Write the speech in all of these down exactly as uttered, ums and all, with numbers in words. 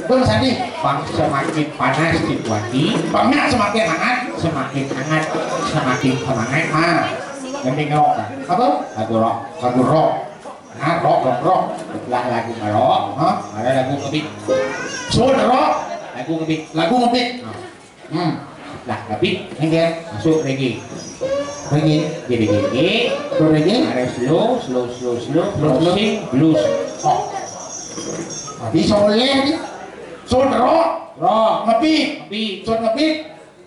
Bang Sandi, bang semakin panas situasi, bangnya semakin hangat, semakin hangat, semakin semangat. Ah, mending rock. Apa? Lagu rock. Lagu rock. Nah, rock, rock, rock. Setelah lagu rock, ha? Ada lagu ngebeat. Sun rock. Lagu ngebeat. Lagu ngebeat. Hmm. Lah, tapi enggak masuk reggae. Reggae. Jadi reggae. Terus reggae. Ada slow, slow, slow, slow, slow, slow. Closing, blues. Oh. Tapi soleh dia. Sun rock. Rock. Ngebeat. Ngebeat. Sun ngebeat.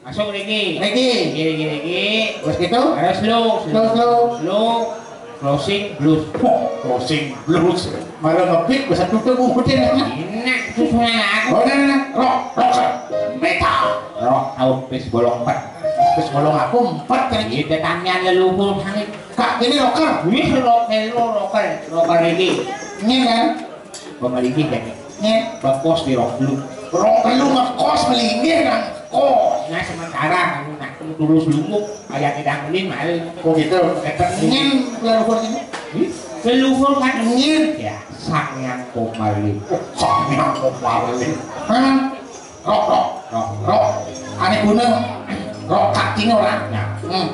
Masuk reggae. Reggae. Reggae, reggae, reggae. Terus gitu? Ada slow, slow, slow, slow. Closing blues. Wah, closing blues. Malah ngebeat, bisa tutup umutnya. Enak, susah aku. Oh, nah, nah, nah. Rock, rock, metal. Rock, tahun pes bolong empat. Pes bolong aku empat kan? Iya, tamian leluhur, hangit. Kak, ini rocker. Wih, rocker, rocker, rocker ini. Ini kan? Pemeligi jadi. Ini bakos di rock dulu. Rock dulu ngekos, melinggir kan? Kos. Nah, sementara, nah, tulus lumuk, kayak tidak mending, malu. Oh gitu. Ketengen. Ini leluhur ini. Leluhur kan angin. Ya, sang yang komali. Oh, sang yang komali. Hah? Rok, rok, rok, rok. Ane guna rok kaki ora. Nah. Hmm.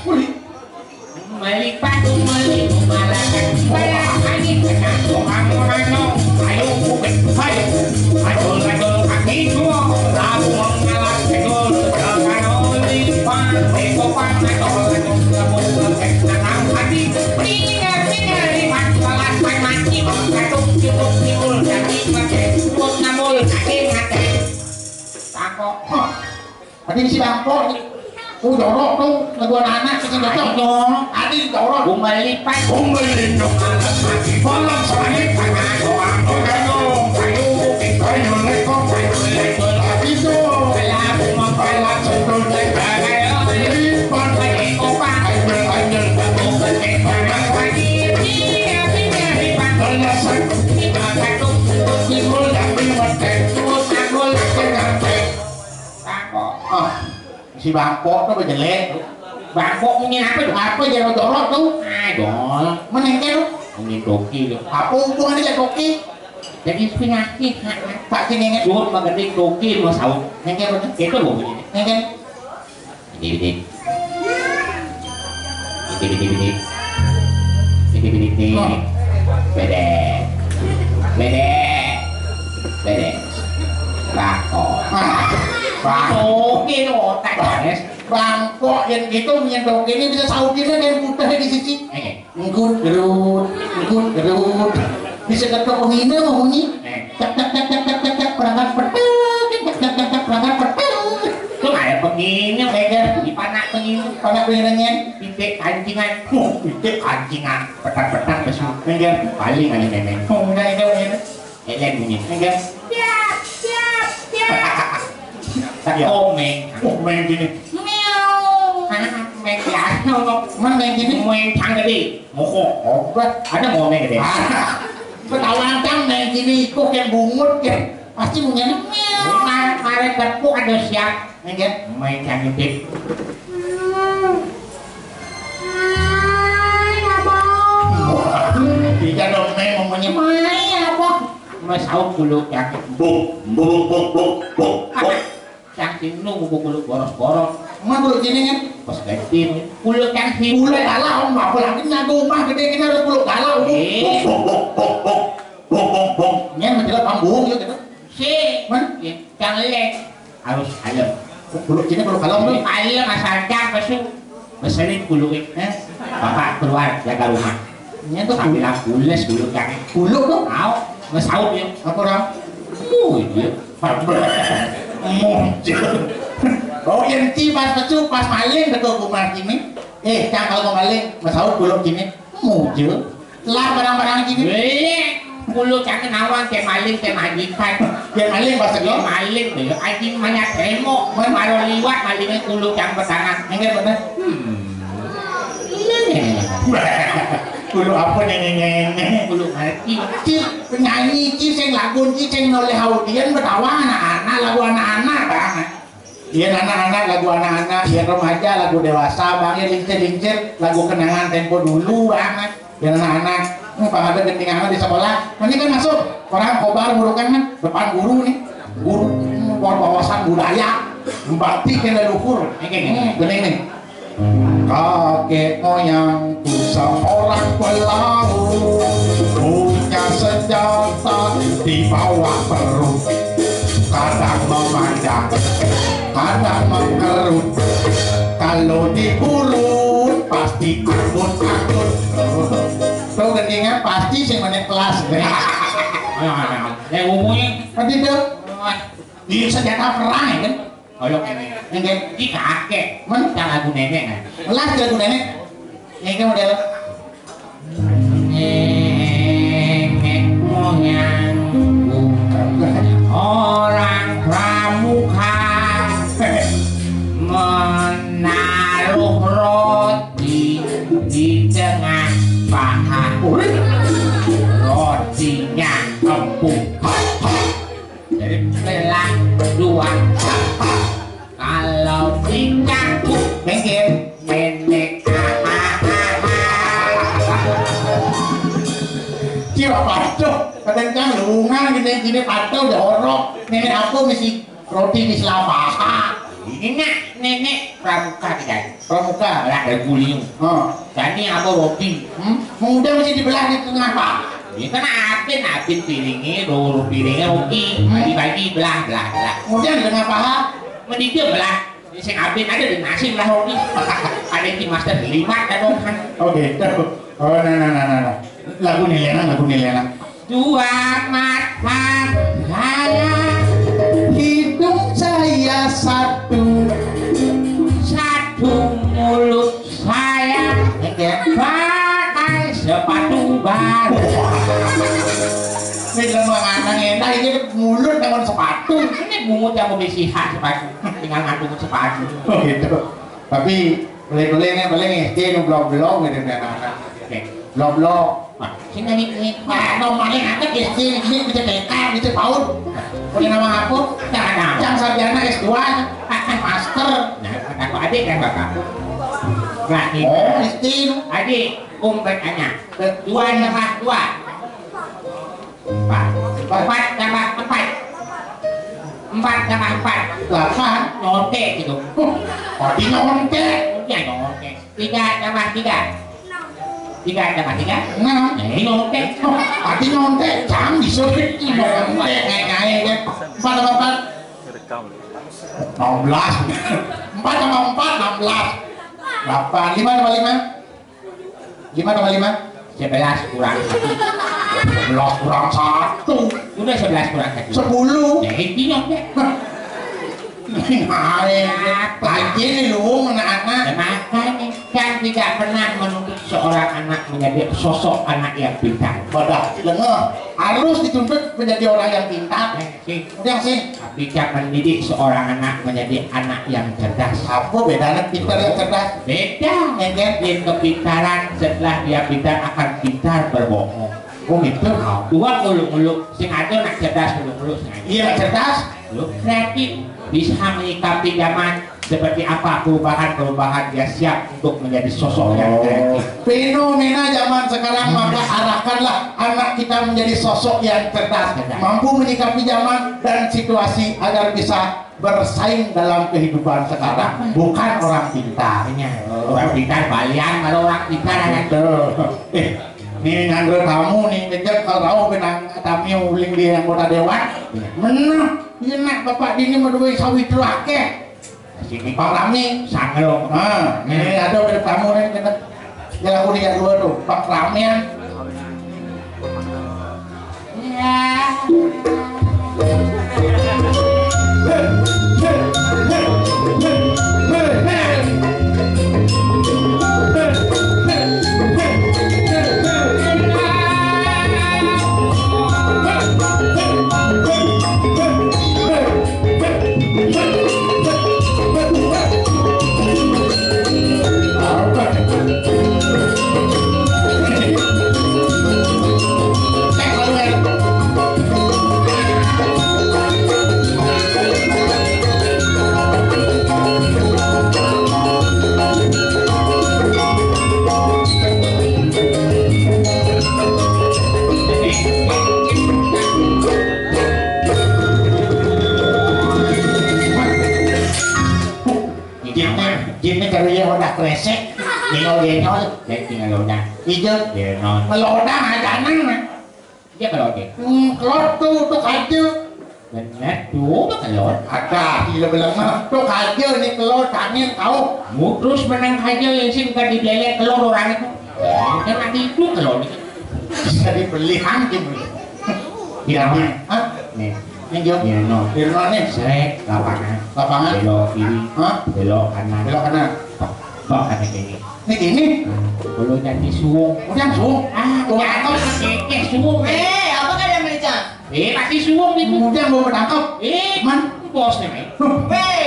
Wih. Melipat, melipat, malah kan. Ayo, bukan. Hai. Ayo, ayo, kaki gua. Lagu mengalah, ayo, jangan lipat. Eko, pan, ayo, ayo, ayo, ayo, ayo, ayo, ayo, ayo, ayo, Takok. Hah. Tadi si bangkok. Oh, jorok tuh. Lagu anak-anak sih, jorok. Ayo. Adi jorok. Kumbali, Pak. Kumbali, no. Malam sakit, pakai doang. Pakai doang. Pakai doang. Pakai doang. Pakai doang. Ah, si bangkok tuh jelek. Bangkok mungkin apa tuh? Apa ya, jorok tuh? Aduh, menengke tuh. Mungkin toki tuh. Apa hubungannya ya toki? Jadi penyakit. Tak sini ingat. Suruh mengerti toki mau saut. Nengke bener. Itu loh ini. Nengke. Ini, ini. Ini, ini, ini. Ini, ini, ini. Oh. Bede. Bede. Bede. Bako. Ah. Bako. Oke, no, tak. Bangkok yang gitu, yang dok ini bisa sautin aja yang putih di sisi. Eh. Nggut gerut, nggut gerut. Bisa ketok penghina mau bunyi. Eh. Cak, cak, cak, cak, cak, cak, cak, perangkat petek, cak, cak, cak, cak, perangkat petek. Itu kayak begini, Meger. Di panak begini. Panak begini. Titik kancingan. Huh, titik kancingan. Petak-petak besok. Meger. Paling ada nenek. Huh, udah itu, udah itu. Elen bunyi. Meger. Siap, siap, siap. Tak komeng. Komeng gini. Miau. Hah, meng ya, no, no. Mana yang gini? Meng canggede. Moko. Oh, ada mau meng gede. Ah. Ketahuan kan meng gini, kok yang bungut kan? Pasti punya miau. Mar-, mare tepuk ada siap. Nggih. Meng canggede. Hai, Abang. Wah, tidak dong, meng ngomongnya. Hai, Abang. Mas Auk dulu yang bung, bung, bung, bung, bung, bung. Cang sing nu buku kulo boros-boros. Emang kulo sini kan? Pas ganti kulo cang sing. Kulo kalah om, apalagi nyago omah gede gini harus kulo kalah om. Eh. Bong, bong, bong, bong, bong, bong, bong, bong. Ini menjelat pambung ya gitu. Si. Mana? Ya, cang lek harus kalem. Kulo sini kulo kalah om. Kalem asal cang pesu. Meselin kulo, eh. Bapak keluar jaga rumah. Ini tuh sambil pules kulo cang. Kulo tuh. Mau ngesaut ya. Apa orang? Oh iya. Muncul. Oh, yen ki pas pecu, pas maling, betul, Bu Martini. Eh, cang kalau mau maling, mesaut buluk gini. Muncul. Lah, barang-barang gini. Weh, mulut cang nawang, kayak maling, kayak majikan. Yen maling, pas kayak maling, ya. Anjing banyak remok, baru liwat, malingnya kulo cang petangan. Enggak bener. Hmm. Kulo apa nyenyenyenye? Kulo ngerti. Ki, penyanyi ki, sing lagu ki, sing noleh audiens, betawa anak-anak, lagu anak-anak banget. Yén anak-anak lagu anak-anak, yén remaja lagu dewasa, Bang, yén lingsir-lingsir lagu kenangan tempo dulu, Bang. Yén anak-anak, hmm, Bang, ada gendingan di sekolah, mending kan masuk. Orang kobar burukan kan, depan guru nih. Guru, hmm, bawa wawasan budaya, bakti ke leluhur. Ini, ini, ini, ini. Kakek moyangku seorang pelaut, punya senjata di bawah perut. Kadang memanjang, kadang mengkerut. Kalau diburu, pasti angkut-angkut. Tuh, gendingan pasti sing menek kelas. Yang umumnya tadi tuh, di senjata perang ya kan? Koyok ini. Ini kan di kakek. Men, yang lagu nenek kan? Kelas lagu nenek. Ini kan model nenek moyangku orang pramuka menaruh roti di tengah paha. Rotinya empuk. Jadi belah dua. Kalau dicangkuk, minggir, nenek. Kira patuh, kadang kan lungan gini-gini patuh udah orok. Nenek apa mesti roti di selapaha. Ini nak nenek pramuka tidak? Pramuka. Lah, ada guling. Oh. Tani apa roti? Hmm? Mudah mesti dibelah di tengah, Pak. Ini kan apin, apin piringnya, dulu piringnya roti. Hmm. Bagi-bagi, belah, belah, belah. Kemudian di tengah paha? Mendidih belah. Ini sing apin ada di nasi belah roti. Ada di master lima kan, kan? Oh, gitu. Oh, nah, nah, nah, nah, nah. Lagu nih, Lena, lagu nih, Lena. Dua mata saya, hidung saya satu, satu mulut saya, pakai sepatu baru. Ini dalam mengandang enak, ini mulut dengan sepatu. Ini bungut yang mau beli sihat sepatu, tinggal ngantuk sepatu. Oh, gitu. Tapi boleh-boleh nih, boleh nih, dia nu blok-blok gitu, dia anak-anak. Oke. Blok-blok. Nah, sini nih, nih. Nah, no, paling anak S D, ini bisa T K, bisa PAUD. Punya nama apa? Jangan nama. Yang sarjana S dua, akan master. Nah, aku adik kan bapakku. Nah, ini. Oh, S D lu. Adik, um bertanya. Dua tambah dua. Empat. Empat tambah empat. Empat tambah empat. Delapan. Nyontek gitu. Tadi nyontek. Ya, nyontek. Tiga tambah tiga. Tiga tambah tiga. Enam. Eh, nyontek. Tadi nyontek. Jangan disuruh nyontek. Ngain-ngain kan. Empat tambah empat. Enam belas. Empat tambah empat, enam belas. Delapan. Lima tambah lima. Lima tambah lima? Sebelas kurang satu. Sebelas kurang satu. Udah sebelas kurang satu. Sepuluh. Ya, intinya udah. Ngain. Lagi nih lu, anak-anak. Ya, makanya kan tidak pernah menuntut seorang anak menjadi sosok anak yang pintar. Wadah, dengar. Harus dituntut menjadi orang yang pintar. Eh, sih. Udah sih. Tapi jangan mendidik seorang anak menjadi anak yang cerdas. Apa bedanya pintar yang cerdas? Beda. Ya kan? Yang kepintaran, setelah dia pintar, akan pintar berbohong. Oh, gitu. Nah, dua nguluk-nguluk, sing ada nak cerdas nguluk-nguluk, sing ada. Iya, cerdas. Lu kreatif, bisa menyikapi zaman seperti apa perubahan-perubahan, dia siap untuk menjadi sosok yang kreatif. Fenomena zaman sekarang, maka arahkanlah anak kita menjadi sosok yang cerdas, cerdas, mampu menyikapi zaman dan situasi agar bisa bersaing dalam kehidupan sekarang, bukan orang pintar. Iya. Orang pintar balian, kalau orang pintar ada. Betul. Eh, nih nganggur tamu nih, kejep kalau tahu benang tamu uling di anggota dewan. Iya. Menang, iya nak bapak dini mau duit sawit lagi. Sini Pak Rami, sanggel. Nah, ini ada tamu nih, kita. Ya, aku lihat dua tuh, Pak Ramian. Ngeloda. Ijo. Ya, no. Ngeloda aja nang. Iya, kalau dia. Hmm, kelot tuh, tuh kaja. Bener, tuh, kelot. Ada, gila bilang mah. Tuh kaja nih kelot, angin kau. Mu terus menang aja yang sing kan dibelek kelot orang itu. Kan ada itu kelot itu. Bisa dibeli angin. Di mana? Hah? Nih. Ini jawab. Iya, no. Di mana nih? Srek, lapangan. Lapangan? Belok kiri. Hah? Belok kanan. Belok kanan. Bak, ada ini. Ini gini. Kalau jadi suwung. Udah suwung. Ah, tuh apa? Keke suwung. Eh, apa kan yang melecak? Eh, pasti suwung itu. Udah mau ketangkep. Eh, man, bos nih. Hei.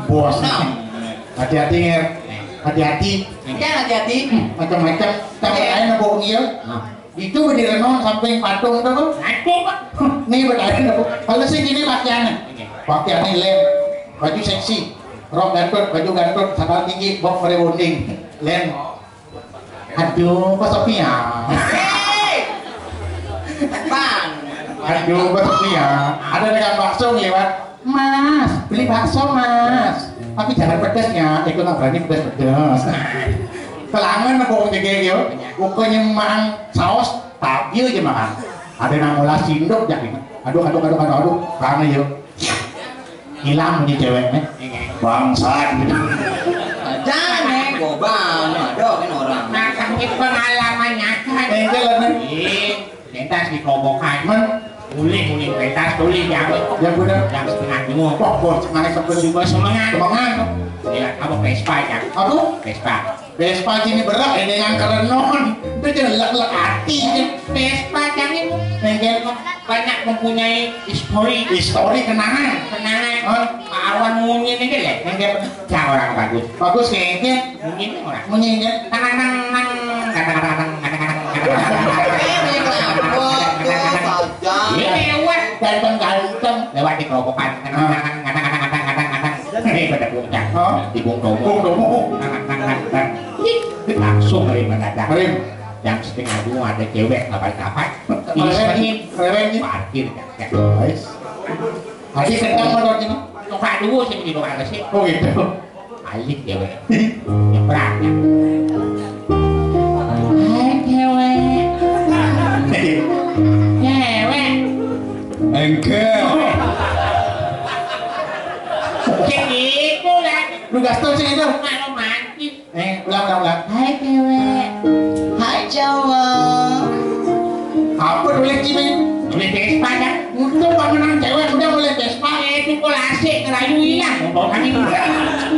Bos. Nah. Hati-hati, Nger. Hati-hati. Jangan hati-hati. Hmm, macam-macam. Tapi lain apa, Nger? Nah. Itu berdiri non samping patung tuh. Aku, Pak. Nih, bertanya aku. Kalau sih gini pakaiannya. Oke. Pakaiannya lem, baju seksi, rok gantut, baju gantut, sandal tinggi, bok pada bonding. Lem. Aduh, Pak Sofian. Hei! Bang. Aduh, Pak Sofian. Ada dagang bakso lewat. Mas, beli bakso, Mas. Tapi jangan pedes ya, itu nggak berani pedes-pedes. Kelangan aku ngomong kayak gitu. Pokoknya mang saus, tapi aja makan. Ada nang olah sindok jadi. Aduh, aduh, aduh, aduh, aduh, kangen yuk. Hilang nih ceweknya. Bangsat gitu. Jangan, eh, gobang, ada kan orang. Nah, tapi pengalaman nyata. Enggak lah, Nek. Ih. Pentas di Kobokan. Men. Boleh, boleh pentas, boleh, jangan. Ya, bener. Yang setengah dua. Wah, bos, setengah sampai. Cuma semangat. Semangat. Ya, apa Vespa, ya? Apa? Vespa. Vespa sini berat, ini yang keren non. Itu jelek-jelek hati. Vespa, jangan. Nengkel. Banyak mempunyai histori. Histori kenangan. Kenangan. Hah? Awan munyi ini, ya? Nengkel. Ya, orang bagus. Bagus, nengkel. Munyi orang. Munyi, ya? Tang, tang, tang, tang. Kadang, kadang, kadang, kadang, kadang, kadang, kadang. Eh, banyak lampu. Tuh, saja. Ini lewat. Ganteng-ganteng. Lewat di kerobokan. Kadang, kadang, kadang, kadang, kadang, kadang, kadang. Ini pada puncak. Hah? Di Bung Tomo. Bung Tomo. Kadang, kadang, kadang, kadang. Ih, langsung dari mendadak. Keren. Jam setengah dua ada cewek dapat-dapat. Keren. Isengin. Keren. Parkir, ya. Nice. Tadi kencang motor ini. Tukar dulu sih di tukar sih. Oh, gitu. Balik ya, weh. Nyebrang ya. Hai, cewek. Cewek. Enggak. Cek itu lah. Lu gaston sih itu. Nggak romantis. Eh, ulang, ulang, ulang. Hai, cewek. Hai, cowok. Apa tulis ini? Tulis Vespa, kan? Untung bangunan cewek udah boleh Vespa. Eh, itu kok lasik ngerayu hilang. Mau bawa kami dulu.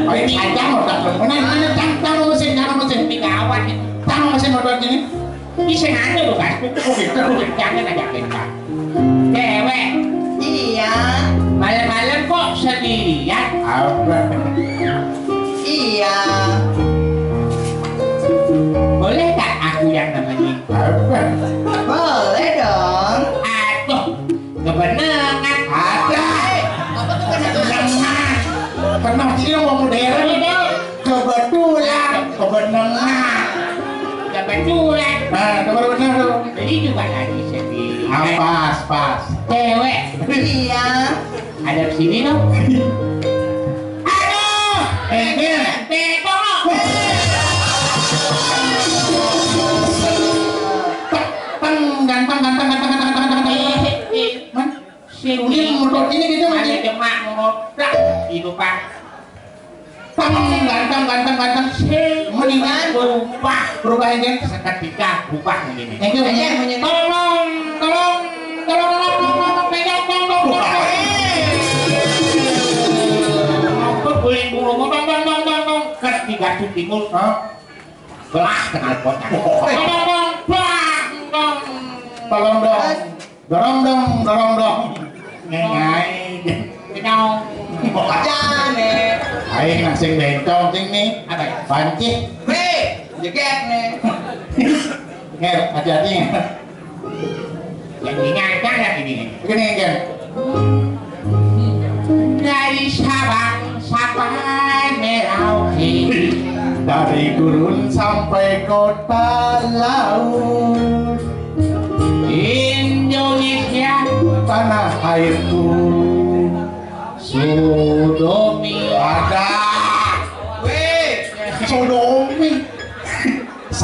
Ayo, panjang, udah. Mana, mana, cang, cang, mesin, cang, mesin. Ini gawat, ini. Cang, mesin motor gini. Ini sengaja lu, Gas. Oh, gitu. Jangan aja, Gas. Cewek. Iya. Malam-malam kok sendirian? Apa? Iya. Boleh tak aku yang nemenin? Apa? Boleh dong. Aduh, kebenengan. Ada. Apa tuh kebenengan? Kebenengan. Pernah dia mau modern. Iya, dong. Kebetulan, kebenengan. Kebetulan. Nah, kebetulan tuh. Beli juga lagi sendiri. Ah, pas, pas. Cewek. Iya. Ada di sini dong. Aduh, eh, Gil. Bego. Teng, ganteng, ganteng, ganteng, ganteng, ganteng, ganteng. Eh, eh, eh. Man? Si Udin motor ini gitu, ada Udin. Demak ngomong, "Dah, hidupan." Tang, ganteng, ganteng, ganteng. Mendingan berubah. Berubah, ya, Jen? Seketika berubah begini. Thank you, Jen. Tolong, tolong, tolong, tolong, tolong, tolong, pegang, tolong, tolong, tolong. Apa boleh burung, tolong, tolong, tolong, tolong. Kan tiga titik timur. Hah? Belah tengah kota. Tolong, tolong, tolong, tolong. Tolong dong. Dorong dong, dorong dong. Ngengai. Kenyong. Jane. Aing nang sing bencong sing nih. Apa ya? Panci. Weh, jeget nih. Nger, hati-hati. Yang ini nyangkang ya ini. Begini, Nger. Dari Sabang sampai Merauke. Dari gurun sampai kota laut. Indonesia. Tanah airku. Sodomi. Ada. Weh. Sodomi.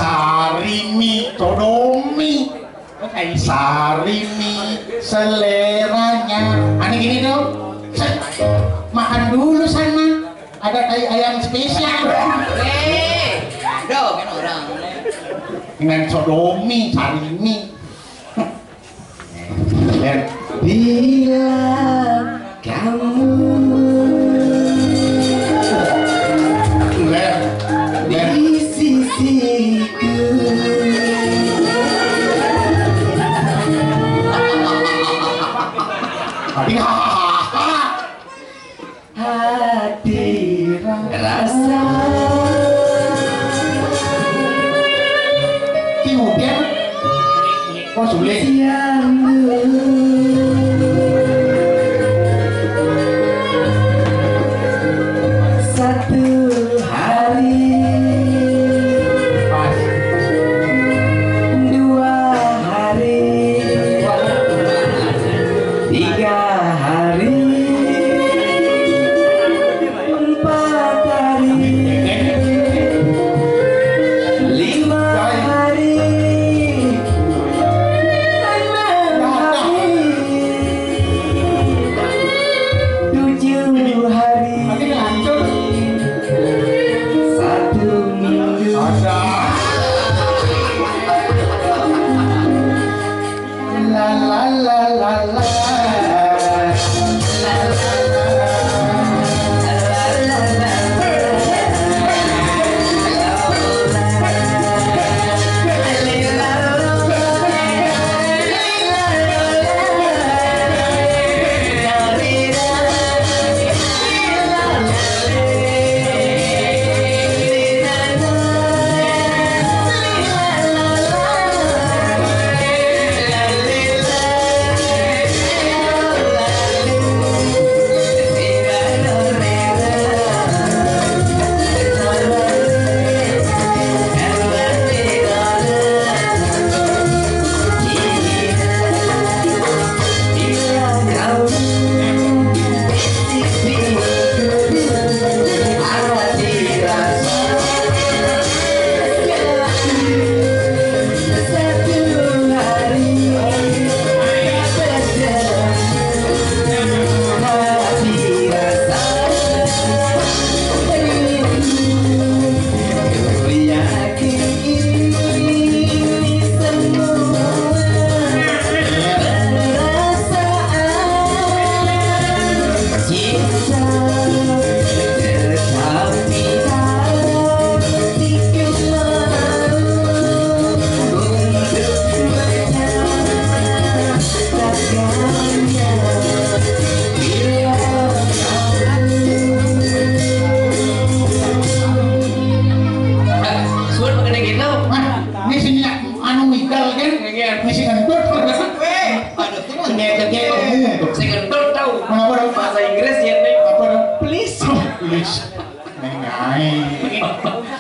Sarimi, sodomi. Sarimi seleranya. Aneh gini dong. Set. Makan dulu sana. Ada tai ayam spesial. Eh, ada kan orang. Dengan sodomi, sarimi. Ler. Bila kamu, Ler, Ler, di sisiku. Tadi hahaha. Hati rasa. Tiup ya. Oh, sulit. Satu hari, dua hari, tiga hari, empat hari, lima hari, enam hari, tujuh hari, satu minggu. La la la la la. Suara pakai gitu. Hah? Ini sini anu migal kan? Iya. Ini sini kentut. Weh, aduh, ini ngedek-ngedek. Saya kentut tahu. Kenapa dong? Bahasa Inggris ya, nih. Apa dong? Please. Please. Nyanyi.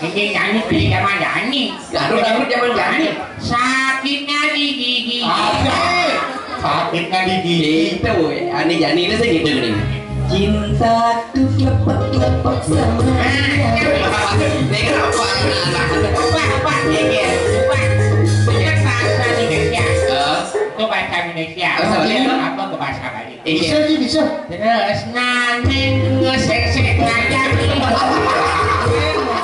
Ini nyanyi pilih sama nyanyi. Garut, garut zaman nyanyi. Sakitnya di gigi. Ada. Sakitnya di gigi. Itu, ani jani ini sih gitu nih. Cintaku lepek-lepek sama dia. Nih, kenapa? Apa, apa? Iya, iya. Apa? Itu kan bahasa Indonesia. Heeh. Itu bahasa Indonesia. Bahasa Bali apa? Apa ke bahasa Bali? Iya. Bisa sih, bisa. Terus nane ngesek-sek ngajak.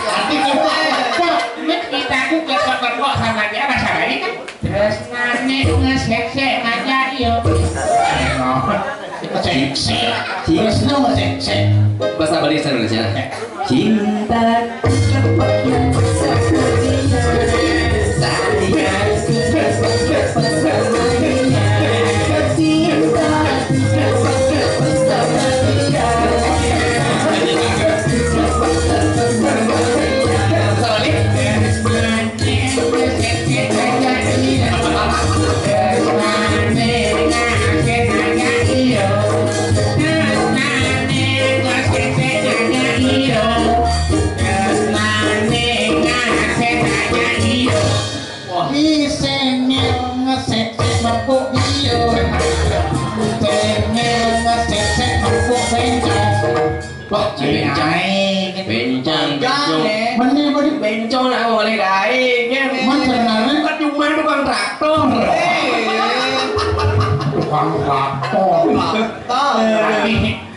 Arti kata apa? Kita tuh kesel kok sama dia bahasa Bali kan? Terus nane ngesek-sek ngajak yo. Sek-sek. Terus no sek-sek. Bahasa Bali, Indonesia. Cinta. Wah. Ih, sengel ngesek-sek mabuk iyo. Sengel ngesek-sek mabuk bencong. Wah, bencong. Bencong, bencong. Bencong, eh. Bener, bener. Bencong nak boleh daing, ya. Tukang traktor. Tukang traktor. Traktor.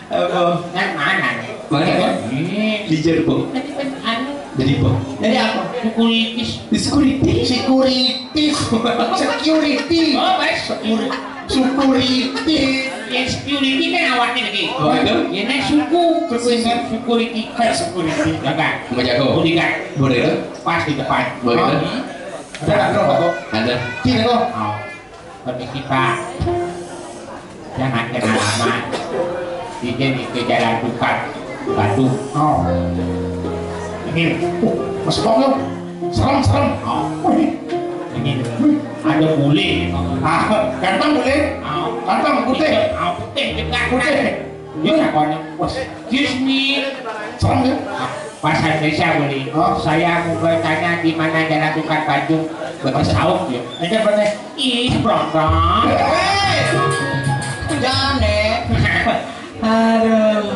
Apa? Yang mana nih? Mana? Ini. Di Jerbong. Tadi kan anu. Jadi apa? Jadi apa? Securities. Di security? Securities. Security. Oh, baik. Security. Security. Ya, security kan awaknya lagi. Oh, itu? Ya, ini suku. Suku ini. Security. Eh, security. Jaga. Mau jago? Bodyguard. Boleh itu? Pas di depan. Boleh itu? Oh. Ada, ada, ada. Ada. Sini, kok. Oh. Permisi, Pak. Jangan kenal nama. Izin itu jalan tukar. Batu. Oh. Ini, uh, Mas Kong, serem, serem. Oh. Wih. Ini ada bule. Ah, ganteng bule. Oh. Ganteng, putih. Iya, oh, putih juga. Putih. Dia takutnya, bos. Excuse me. Serem ya? Bahasa Indonesia boleh. Oh. Saya mau bertanya di mana jalan tukar baju. Bersaut ya. Ini bener. Ih, berondong. Hei, jangan deh. Aduh.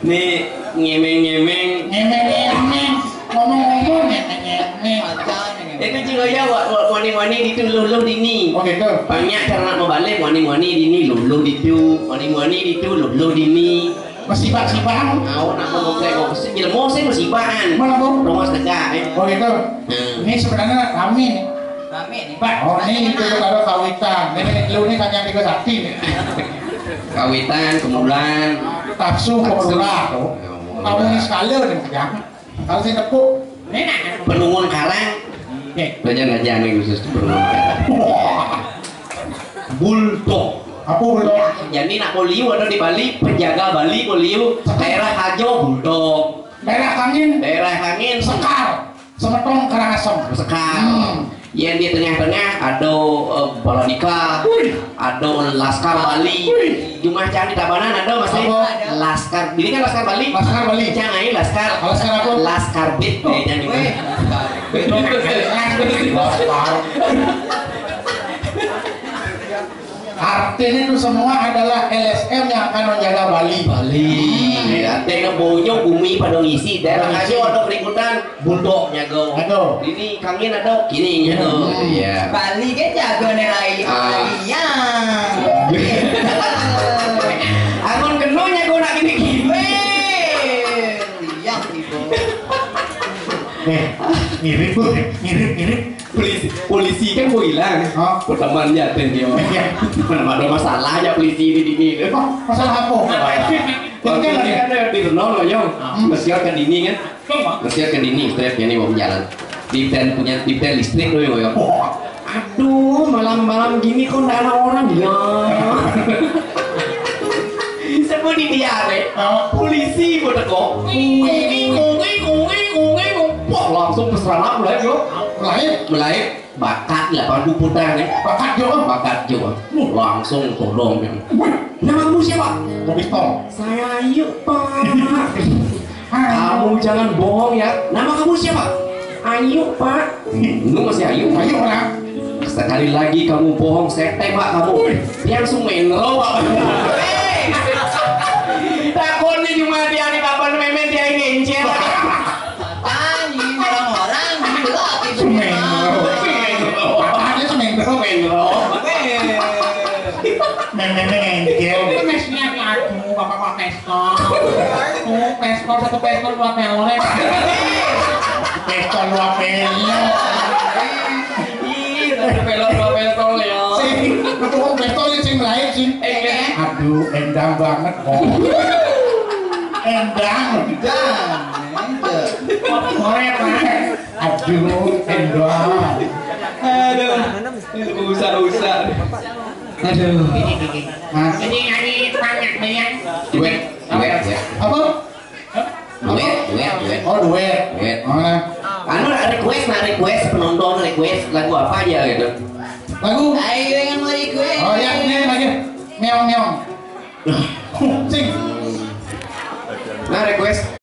Nih, ngemeng-ngemeng. Ngemeng-ngemeng. Ngomong-ngomong, ngemeng-ngemeng. Itu juga ya, wa-, wa-, wani-wani ditu luluh dini. Oh, gitu. Banyak cara nak membalik, wani-wani dini luluh ditu, wani-wani ditu luluh dini. Masibah-sibahan. Tahu nak mau komplek, mau sih, bila mau sih masibahan. Mana, Bu? Rumah sedekah, eh. Oh, gitu. Hmm. Ini sebenarnya rame nih. Rame nih, Pak. Oh, ini itu kalau kawitan. Ini lu nih hanya tiga sakti nih. Kawitan, kemulan. Tafsu, kemulan. Kamu ini sekalian nih, ya. Kalau saya tepuk. Penungun karang. Eh. Raja-raja nih khusus penungun karang. Wah. Bulldog. Apa bulldog? Jadi nak polio ada di Bali, penjaga Bali polio, daerah Hajo bulldog. Daerah Kangin. Daerah Kangin. Sekar. Semetong Karangasem. Sekar. Hmm. Yang di tengah-tengah ada, eh, Baladika, wih, ada Laskar Bali. Wih. Jumah cang di Tabanan ada masih. Apa? Laskar. Ini kan Laskar Bali. Laskar Bali. Cang aja Laskar. Laskar apa? Laskar Bit. Wih. Eh, jangan gitu. Laskar. Artinya itu semua adalah L S M yang akan menjaga Bali. Bali. Hmm. Ya, artinya bonyok bumi pada ngisi. Daerah Pada ngisi. Aja ada keributan, bulldog nyago. Nyago. Ini kangin ada, kini nyago. Hmm. Iya. Bali kan jago nih, Rai. Ah. Iya. Amun kena nyago nak gini-gini. Weh, liang ibu. Eh, mirip, Bu. Mirip, mirip. Polisi, polisi kan mau hilang. Hah? Pertama dia ada dia. Iya. Mana ada masalah aja polisi ini, ini. Oh, masalah apa? Apa itu? Waktu ini kan ada di Renault loh, Yong. Hmm. Mesti kan ini kan. Apa? Mesti kan ini, trepnya ini mau jalan. Di pen punya, di pen listrik loh, Yong. Wah. Aduh, malam-malam gini kok ndak ada orang ya? Siapa di dia, Rek? Apa? Polisi kok teko. Kuwi, kuwi, kuwi, kuwi, kuwi. Wah, langsung keserang mulai, yo. Mulai? Mulai. Bakat lah, Bang, putar nih. Bakat jo. Bakat jo. Langsung todong. Wih. Nama kamu siapa? Pistol. Saya Ayu, Pak. Kamu jangan bohong ya. Nama kamu siapa? Ayu, Pak. Lu masih Ayu? Ayu, Pak. Sekali lagi kamu bohong, saya tembak kamu. Wih. Dia langsung menro, Pak. Takutnya cuma dia di papan memen, dia yang ngencet. Tanya orang-orang, gila gitu. Semenro. Apanya semenro? Semenro. Weh. Memen ngencet. Ini mesnya, aduh, bapak-bapak pistol. Tuh, pistol, satu pistol, dua pellet. Pistol, dua pellet. Ih, satu pellet, dua pellet, ya. Sing, aku mau pistol, sing lain, sing. Eh, eh. Aduh, endang banget, kok. Endang. Endang, endang. Korek, Pak. Aduh, endang. Aduh, usah-usah. Aduh. Hah? Ini nyanyi banyak nih, ya. Duet, duet, ya. Apa? Duet, duet, duet. Oh, duet. Duet. Oh, nah. Anu, request, nah, request, penonton request lagu apa aja gitu. Lagu? Ayo yang mau request. Oh, ya, ini lagi. Meong, meong. Sing. Nah, request.